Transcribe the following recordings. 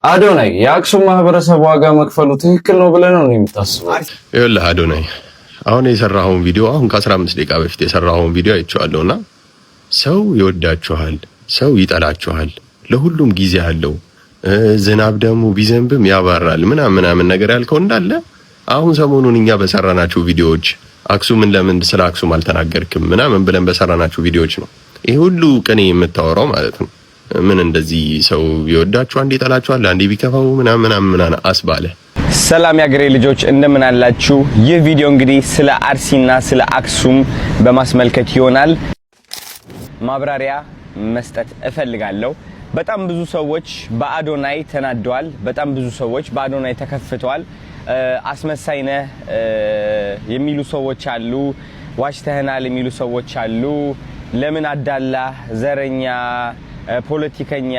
አዶናይ፣ የአክሱም ማህበረሰብ ዋጋ መክፈሉ ትክክል ነው ብለህ ነው የምታስበው? ይኸውልህ አዶናይ፣ አሁን የሰራኸውን ቪዲዮ፣ አሁን ከ15 ደቂቃ በፊት የሰራኸውን ቪዲዮ አይቼዋለሁ እና ሰው ይወዳችኋል፣ ሰው ይጠላችኋል፣ ለሁሉም ጊዜ አለው። ዝናብ ደግሞ ቢዘንብም ያባራል ምናምን ምናምን ነገር ያልከው እንዳለ አሁን ሰሞኑን እኛ በሰራናቸው ቪዲዮዎች፣ አክሱምን ለምን ስለ አክሱም አልተናገርክም ምናምን ብለን በሰራናቸው ቪዲዮዎች ነው ይሄ ሁሉ ቅኔ የምታወራው ማለት ነው። ምን እንደዚህ ሰው ይወዳችኋል፣ አንዴ ይጠላችኋል፣ አንዴ ቢከፋው ምናምን ምናምን ምናምን አስባለ። ሰላም ያገሬ ልጆች፣ እንደምን አላችሁ? ይህ ቪዲዮ እንግዲህ ስለ አርሲና ስለ አክሱም በማስመልከት ይሆናል። ማብራሪያ መስጠት እፈልጋለሁ። በጣም ብዙ ሰዎች በአዶናይ ተናደዋል። በጣም ብዙ ሰዎች በአዶናይ ተከፍተዋል። አስመሳይ ነህ የሚሉ ሰዎች አሉ። ዋሽተህናል የሚሉ ሰዎች አሉ። ለምን አዳላህ፣ ዘረኛ፣ ፖለቲከኛ፣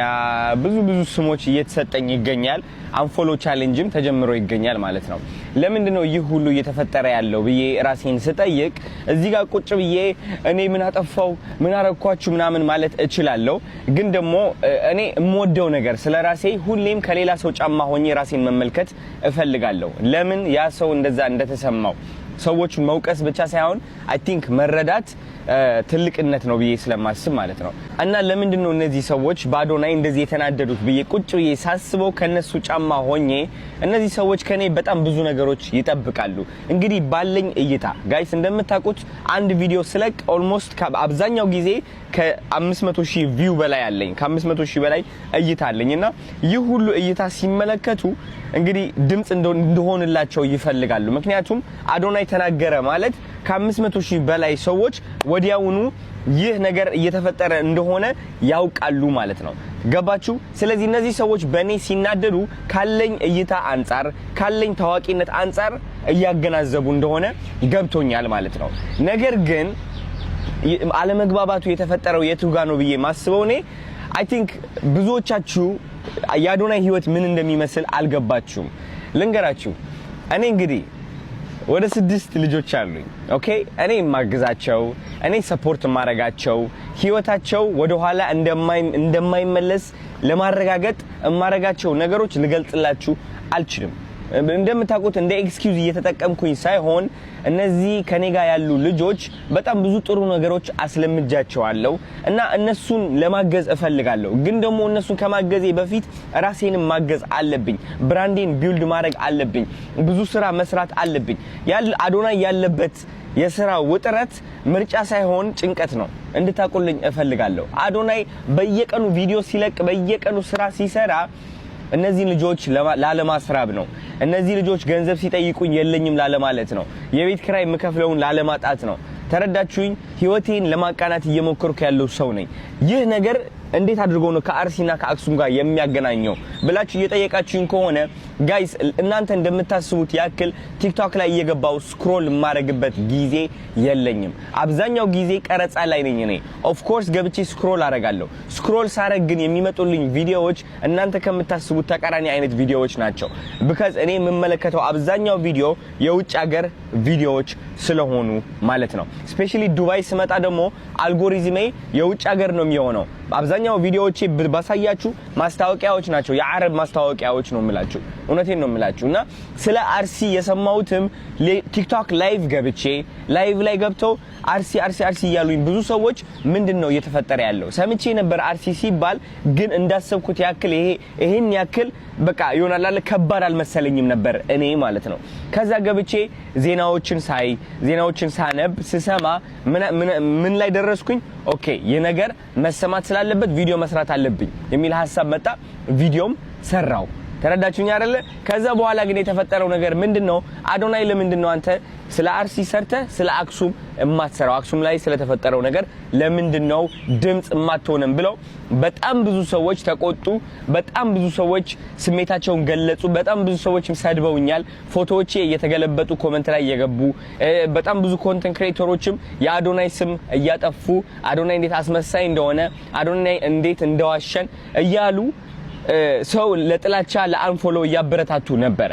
ብዙ ብዙ ስሞች እየተሰጠኝ ይገኛል። Unfollow challenge ም ተጀምሮ ይገኛል ማለት ነው። ለምንድን ነው ይህ ሁሉ እየተፈጠረ ያለው ብዬ ራሴን ስጠይቅ እዚህ ጋር ቁጭ ብዬ እኔ ምን አጠፋው፣ ምን አረኳችሁ ምናምን ማለት እችላለሁ። ግን ደግሞ እኔ የምወደው ነገር ስለ ራሴ ሁሌም ከሌላ ሰው ጫማ ሆኜ ራሴን መመልከት እፈልጋለሁ። ለምን ያ ሰው እንደዛ እንደተሰማው ሰዎቹን መውቀስ ብቻ ሳይሆን I think መረዳት ትልቅነት ነው ብዬ ስለማስብ ማለት ነው። እና ለምንድን ነው እነዚህ ሰዎች በአዶናይ እንደዚህ የተናደዱት ብዬ ቁጭ ብዬ ሳስበው ከነሱ ጫማ ሆኜ እነዚህ ሰዎች ከኔ በጣም ብዙ ነገሮች ይጠብቃሉ። እንግዲህ ባለኝ እይታ guys፣ እንደምታውቁት አንድ ቪዲዮ ስለቅ almost አብዛኛው ጊዜ ከ500 ሺህ view በላይ አለኝ፣ ከ500 ሺህ በላይ እይታ አለኝ። እና ይህ ሁሉ እይታ ሲመለከቱ እንግዲህ ድምፅ እንደሆንላቸው ይፈልጋሉ። ምክንያቱም አዶናይ ተናገረ ማለት ከ500 ሺህ በላይ ሰዎች ወዲያውኑ ይህ ነገር እየተፈጠረ እንደሆነ ያውቃሉ ማለት ነው። ገባችሁ? ስለዚህ እነዚህ ሰዎች በእኔ ሲናደዱ ካለኝ እይታ አንጻር፣ ካለኝ ታዋቂነት አንጻር እያገናዘቡ እንደሆነ ገብቶኛል ማለት ነው። ነገር ግን አለመግባባቱ የተፈጠረው የቱ ጋ ነው ብዬ ማስበው እኔ I think ብዙዎቻችሁ የአዶናይ ህይወት ምን እንደሚመስል አልገባችሁም። ልንገራችሁ። እኔ እንግዲህ ወደ ስድስት ልጆች አሉኝ። Okay፣ እኔ የማግዛቸው፣ እኔ support የማረጋቸው፣ ህይወታቸው ወደኋላ እንደማይመለስ ለማረጋገጥ የማረጋቸው ነገሮች ልገልጽላችሁ አልችልም። እንደምታውቁት እንደ excuse እየተጠቀምኩኝ ሳይሆን እነዚህ ከኔ ጋር ያሉ ልጆች በጣም ብዙ ጥሩ ነገሮች አስለምጃቸዋለሁ እና እነሱን ለማገዝ እፈልጋለሁ። ግን ደግሞ እነሱን ከማገዜ በፊት ራሴንም ማገዝ አለብኝ። Brand ኤን build ማድረግ አለብኝ። ብዙ ስራ መስራት አለብኝ። አዶናይ ያለበት የስራ ውጥረት ምርጫ ሳይሆን ጭንቀት ነው። እንድታቁልኝ እፈልጋለሁ። አዶናይ በየቀኑ ቪዲዮ ሲለቅ፣ በየቀኑ ስራ ሲሰራ እነዚህን ልጆች ላለማስራብ ነው። እነዚህ ልጆች ገንዘብ ሲጠይቁኝ የለኝም ላለማለት ነው። የቤት ኪራይ የምከፍለውን ላለማጣት ነው። ተረዳችሁኝ? ህይወቴን ለማቃናት እየሞከርኩ ያለው ሰው ነኝ። ይህ ነገር እንዴት አድርጎ ነው ከአርሲና ከአክሱም ጋር የሚያገናኘው ብላችሁ እየጠየቃችሁኝ ከሆነ guys፣ እናንተ እንደምታስቡት ያክል ቲክቶክ ላይ እየገባው scroll የማደርግበት ጊዜ የለኝም። አብዛኛው ጊዜ ቀረጻ ላይ ነኝ እኔ። Of course ገብቼ scroll አረጋለሁ። Scroll ሳረግ ግን የሚመጡልኝ ቪዲዮዎች እናንተ ከምታስቡት ተቃራኒ አይነት ቪዲዮዎች ናቸው። Because እኔ የምመለከተው አብዛኛው ቪዲዮ የውጭ ሀገር ቪዲዮዎች ስለሆኑ ማለት ነው። Especially ዱባይ ስመጣ ደግሞ አልጎሪዝሜ የውጭ ሀገር ነው የሚሆነው። አብዛኛው ቪዲዮዎቼ ባሳያችሁ ማስታወቂያዎች ናቸው፣ የአረብ ማስታወቂያዎች ነው የምላችሁ። እውነቴን ነው የምላችሁ። እና ስለ አርሲ የሰማሁትም ቲክቶክ live ገብቼ live ላይ ገብተው አርሲ፣ አርሲ፣ አርሲ እያሉኝ ብዙ ሰዎች ምንድን ነው እየተፈጠረ ያለው ሰምቼ ነበር አርሲ ሲባል፣ ግን እንዳሰብኩት ያክል ይሄ ይሄን ያክል በቃ ይሆናል አለ ከባድ አልመሰለኝም ነበር እኔ ማለት ነው። ከዛ ገብቼ ዜናዎችን ሳይ፣ ዜናዎችን ሳነብ፣ ስሰማ ምን ላይ ደረስኩኝ? Okay፣ ይህ ነገር መሰማት ስላለበት ቪዲዮ መስራት አለብኝ የሚል ሀሳብ መጣ። ቪዲዮም ሰራው። ተረዳችሁኝ አይደለ? ከዛ በኋላ ግን የተፈጠረው ነገር ምንድን ነው? አዶናይ፣ ለምንድን ነው አንተ ስለ አርሲ ሰርተህ ስለ አክሱም የማትሰራው? አክሱም ላይ ስለተፈጠረው ነገር ለምንድን ነው ድምፅ የማትሆንም ብለው በጣም ብዙ ሰዎች ተቆጡ። በጣም ብዙ ሰዎች ስሜታቸውን ገለጹ። በጣም ብዙ ሰዎች ሰድበውኛል። ፎቶዎቼ እየተገለበጡ comment ላይ እየገቡ፣ በጣም ብዙ content creator ኦችም የአዶናይ ስም እያጠፉ፣ አዶናይ እንዴት አስመሳይ እንደሆነ፣ አዶናይ እንዴት እንደዋሸን እያሉ ሰው ለጥላቻ፣ ለ unfollow እያበረታቱ ነበረ።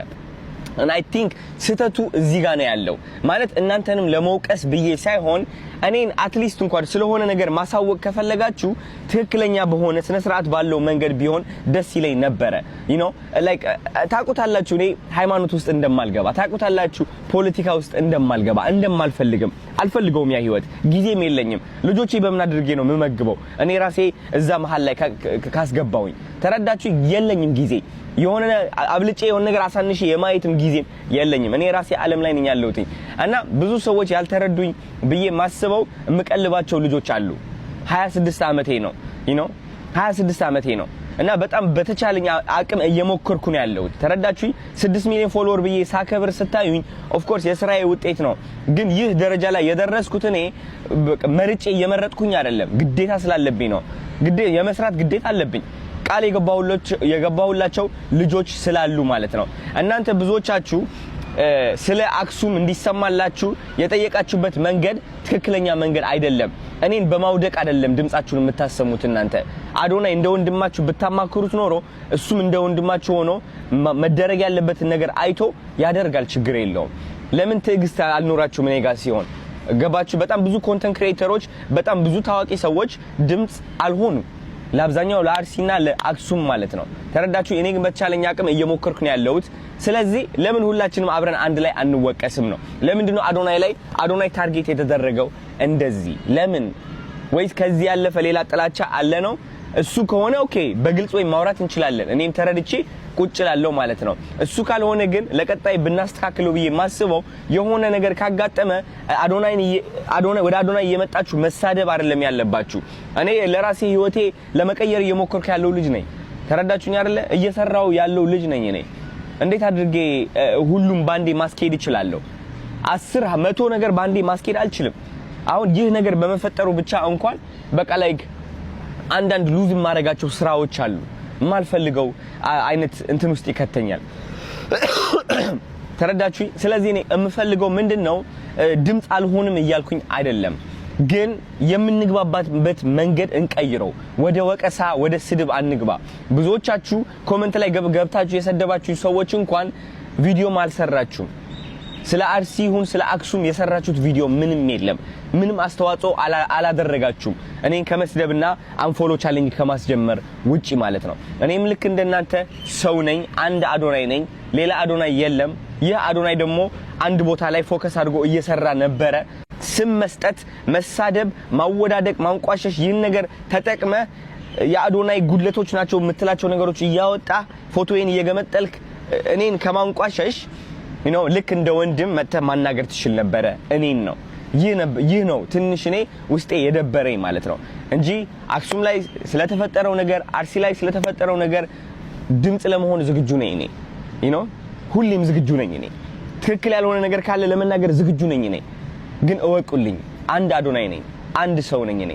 And I think ስህተቱ እዚህ ጋር ነው ያለው። ማለት እናንተንም ለመውቀስ ብዬ ሳይሆን እኔን at least እንኳን ስለሆነ ነገር ማሳወቅ ከፈለጋችሁ ትክክለኛ በሆነ ስነ ስርዓት ባለው መንገድ ቢሆን ደስ ይለኝ ነበረ። Like ታውቁታላችሁ፣ እኔ ሃይማኖት ውስጥ እንደማልገባ ታውቁታላችሁ፣ ፖለቲካ ውስጥ እንደማልገባ እንደማልፈልግም፣ አልፈልገውም። ያ ህይወት ጊዜም የለኝም። ልጆቼ በምን አድርጌ ነው የምመግበው? እኔ ራሴ እዛ መሀል ላይ ካስገባውኝ፣ ተረዳችሁ? የለኝም ጊዜ፣ የሆነ አብልጬ የሆነ ነገር አሳንሼ የማየትም ጊዜም የለኝም። እኔ ራሴ ዓለም ላይ ነኝ ያለሁት እና ብዙ ሰዎች ያልተረዱኝ ብዬ ማስበው የምቀልባቸው ልጆች አሉ። 26 ዓመቴ ነው፣ 26 ዓመቴ ነው እና በጣም በተቻለኝ አቅም እየሞከርኩ ነው ያለሁት። ተረዳችሁኝ? 6 ሚሊዮን follower ብዬ ሳከብር ስታዩኝ of course የስራዬ ውጤት ነው። ግን ይህ ደረጃ ላይ የደረስኩት እኔ መርጬ እየመረጥኩኝ አይደለም፣ ግዴታ ስላለብኝ ነው። የመስራት ግዴታ አለብኝ፣ ቃል የገባሁላቸው ልጆች ስላሉ ማለት ነው። እናንተ ብዙዎቻችሁ ስለ አክሱም እንዲሰማላችሁ የጠየቃችሁበት መንገድ ትክክለኛ መንገድ አይደለም። እኔን በማውደቅ አይደለም ድምጻችሁን የምታሰሙት። እናንተ አዶናይ እንደ ወንድማችሁ ብታማክሩት ኖሮ እሱም እንደ ወንድማችሁ ሆኖ መደረግ ያለበትን ነገር አይቶ ያደርጋል። ችግር የለውም። ለምን ትዕግስት አልኖራችሁም እኔ ጋር ሲሆን? ገባችሁ? በጣም ብዙ content creator ኦች፣ በጣም ብዙ ታዋቂ ሰዎች ድምጽ አልሆኑም። ለአብዛኛው ለአርሲና ለአክሱም ማለት ነው። ተረዳችሁ? እኔ ግን በተቻለኝ አቅም እየሞከርኩ ነው ያለሁት። ስለዚህ ለምን ሁላችንም አብረን አንድ ላይ አንወቀስም ነው? ለምንድን ነው አዶናይ ላይ አዶናይ target የተደረገው እንደዚህ? ለምን? ወይስ ከዚህ ያለፈ ሌላ ጥላቻ አለ ነው? እሱ ከሆነ okay፣ በግልጽ ወይ ማውራት እንችላለን። እኔም ተረድቼ ቁጭ ላለው ማለት ነው። እሱ ካልሆነ ግን ለቀጣይ ብናስተካክለው ብዬ ማስበው የሆነ ነገር ካጋጠመ አዶናይን አዶናይ ወደ አዶናይ እየመጣችሁ መሳደብ አይደለም ያለባችሁ። እኔ ለራሴ ህይወቴ ለመቀየር እየሞከርኩ ያለው ልጅ ነኝ። ተረዳችሁኝ አይደለ? እየሰራው ያለው ልጅ ነኝ እኔ። እንዴት አድርጌ ሁሉም ባንዴ ማስኬድ እችላለሁ? 10 100 ነገር ባንዴ ማስኬድ አልችልም። አሁን ይህ ነገር በመፈጠሩ ብቻ እንኳን በቃ like አንዳንድ lose የማደርጋቸው ስራዎች አሉ። የማልፈልገው አይነት እንትን ውስጥ ይከተኛል። ተረዳችሁኝ? ስለዚህ እኔ የምፈልገው ምንድን ነው፣ ድምፅ አልሆንም እያልኩኝ አይደለም፣ ግን የምንግባባበት መንገድ እንቀይረው። ወደ ወቀሳ፣ ወደ ስድብ አንግባ። ብዙዎቻችሁ comment ላይ ገብታችሁ የሰደባችሁ ሰዎች እንኳን ቪዲዮም አልሰራችሁም። ስለ አርሲ ይሁን ስለ አክሱም የሰራችሁት ቪዲዮ ምንም የለም። ምንም አስተዋጽኦ አላደረጋችሁም። እኔን ከመስደብና unfollow challenge ከማስጀመር ውጪ ማለት ነው። እኔም ልክ እንደናንተ ሰው ነኝ። አንድ አዶናይ ነኝ። ሌላ አዶናይ የለም። ይህ አዶናይ ደግሞ አንድ ቦታ ላይ focus አድርጎ እየሰራ ነበረ። ስም መስጠት፣ መሳደብ፣ ማወዳደቅ፣ ማንቋሸሽ፣ ይህን ነገር ተጠቅመ የአዶናይ ጉድለቶች ናቸው የምትላቸው ነገሮች እያወጣ ፎቶዬን እየገመጠልክ እኔን ከማንቋሸሽ ልክ እንደ ወንድም መጥተህ ማናገር ትችል ነበረ። እኔን ነው፣ ይህ ነው ትንሽ እኔ ውስጤ የደበረኝ ማለት ነው እንጂ አክሱም ላይ ስለተፈጠረው ነገር፣ አርሲ ላይ ስለተፈጠረው ነገር ድምጽ ለመሆን ዝግጁ ነኝ እኔ። ሁሌም ዝግጁ ነኝ እኔ። ትክክል ያልሆነ ነገር ካለ ለመናገር ዝግጁ ነኝ እኔ። ግን እወቁልኝ፣ አንድ አዶናይ ነኝ፣ አንድ ሰው ነኝ እኔ።